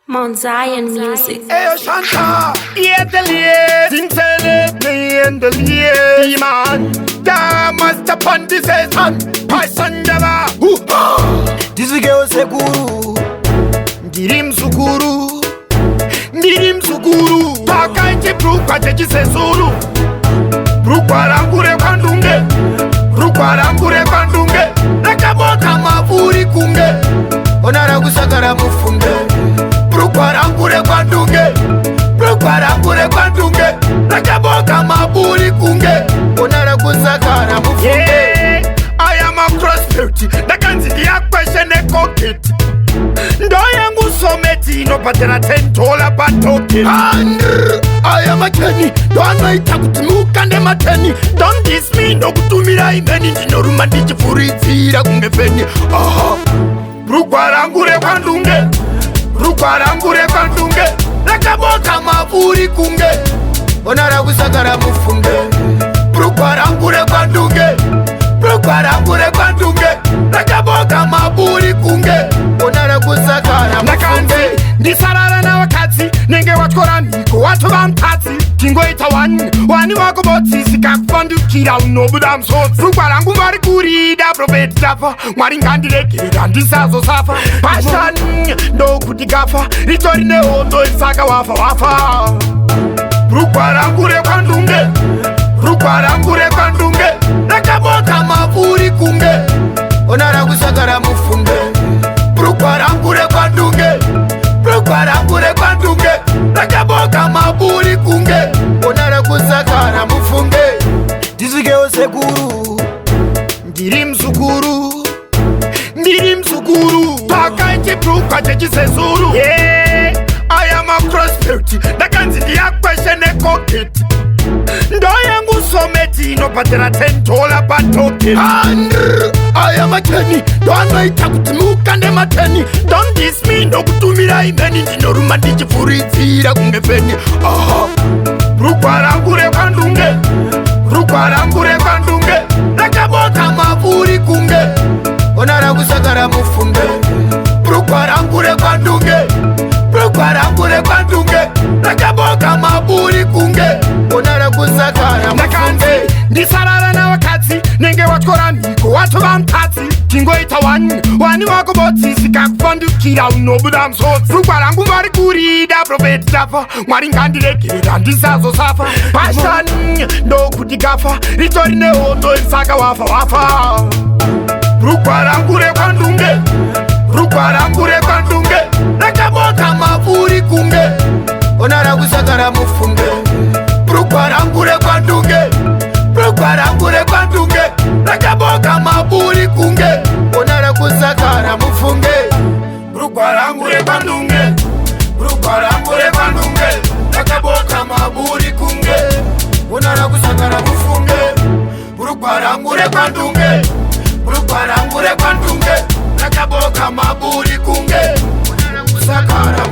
Mount Zion Music. Eyo Shanta, Iedelie, Man, Da Master Pandisation, Pasandava, Ndisvikewo sekuru. Ndiri mzukuru, ndiri mzukuru, pakaiti brugwa chechisezuru, brugwa rangu rekwandunge, brugwa rangu rekwandunge, rakaboka mavuri kunge, Ona rakusakara mufunge. Brugwa rangu rekwandunge, brugwa rangu rekwandunge, rakaboka maburi kunge. Ona rakusakara mufunge. Yeah, I am a prospect. Ndakanzi ndiyakweshe nekoketi ndo yangu someti inobhadhara $10 patokeni. Aya macheni ndoanoita kuti mukande mateni. Don't diss me, ndokutumira imeni, ndinoruma ndichivhuridzira kunge feni. Aha, rugwa rangu rekwandunge, rugwa rangu rekwandunge, rakaboka mavuri kunge. Ona rakusakara mufunge. Brugwa rangu rekwandunge, brugwa rangu rekwandunge, rakaboka maburi kunge. Ona rakusakara Ndakanzi mufunge. ndisarara navakadzi, nenge watyora mhiko watova mukadzi. Tingoita wani wani wako botsisika kupandukira unobuda musodzi. Brugwa rangu vari kurida prophet tafa, Mwari ngandiregera ndisazosafa. Pashani ndokuti gafa ritori nehondo, saka wafa wafa. Rugwa rangu rekwandunge, rugwa rangu rekwandunge, rakaboka mavuri kunge. Ona rakusakara mufunge. Brugwa rangu rekwandunge, brugwa rangu rekwandunge, rakaboka maburi kunge. Ona rakusakara mufunge. Ndisvikewo sekuru. Ndiri mzukuru, ndiri mzukuru, pakaiti brugwa chechisezuru. Yeah, I am a prospect. Ndakanzi ndiyakweshe nekoketi ndo yangu someti inobhadhara $10 patokeni. Aya macheni ndoanoita kuti mukande mateni. Don't diss me, ndokutumira imeni, ndinoruma ndichivhuridzira kunge feni. Aha, rugwa rangu rekwandunge, rugwa rangu rekwandunge, rakaboka mavuri kunge. Ona rakusakara mufunge. Brugwa rangu rekwandunge, brugwa rangu rekwandunge, rakaboka maburi kunge. Ona rakusakara Ndakanzi mufunge. ndisarara navakadzi, nenge watyora mhiko watova mukadzi. Tingoita wani wani wako botsisika kupandukira unobuda musodzi. Rugwa rangu vari kurida prophet tafa, Mwari ngandiregera ndisazosafa. Pashani ndokuti gafa ritori nehondo, saka wafa wafa. Rugwa rangu rekwandunge, rugwa rangu rekwandunge, rakaboka mavuri kunge. Ona rakusakara mufunge. Brugwa rangu rekwandunge, brugwa rangu rekwandunge, rakaboka maburi kunge. Ona rakusakara mufunge. Brugwa rangu rekwandunge, brugwa rangu rekwandunge, rakaboka maburi kunge. Ona rakusakara mufunge. Brugwa rangu rekwandunge, brugwa rangu rekwandunge, rakaboka maburi kunge. Ona rakusakara.